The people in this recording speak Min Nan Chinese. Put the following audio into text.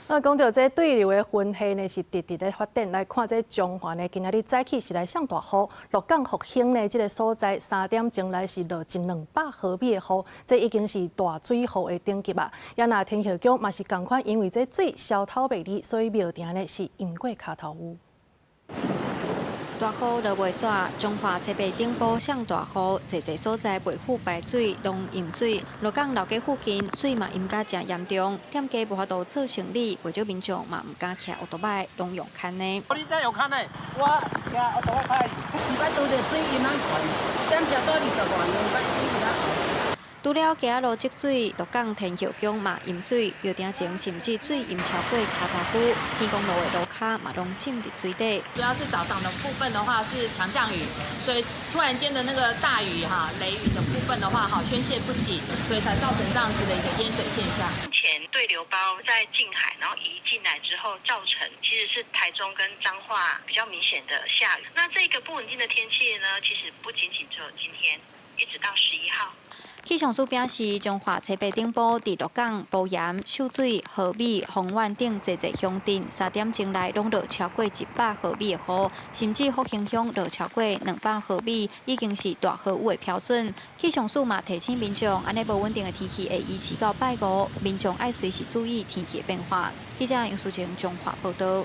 那講到這對流的雲系呢，是直直咧發展。來看這彰化呢，今仔日早起是來上大雨，鹿港復興呢這个所在3點鐘來是落近200毫米的雨，這已經是大水雨的等級啊。也若天后宮嘛是仝款，因為這水消透袂離，所以廟埕呢是淹過跤頭有。大雨落袂煞，彰化車陂頂埔上大雨，濟濟所在袂赴排水，攏淹水。鹿港老街附近水嘛淹甲誠嚴重，店家無法度做生理，袂少民眾嘛毋敢騎歐多擺，攏用牽的。你怎用牽的？我騎歐多擺，毋捌拄著水淹仔懸，點食多20外年，毋捌水淹仔懸。除了街仔路積水，鹿港天后宮嘛淹水，廟埕前甚至水淹超過跤頭趺，天公路的路跤嘛攏浸佇水底。主要是早上的部分的話是強降雨，所以突然間的那個大雨哈、雷雨的部分的話哈宣洩不及，所以才造成這樣子的一個淹水現象。目前對流包在近海，然後移進來之後，造成其實是台中跟彰化比較明顯的下雨。那這個不穩定的天氣呢，其實不僅僅只有今天，一直到11號。氣象署表示，彰化車陂頂埔佇鹿港、埔鹽、秀水、和美、豐原等濟濟鄉鎮，3點鐘內攏落超過100毫米的雨，甚至福興鄉落超過200毫米，已經是大豪雨的標準。氣象署嘛提醒民眾，按呢無穩定的天氣會維持到拜五，民眾愛隨時注意天氣的變化。記者楊淑晴彰化報道。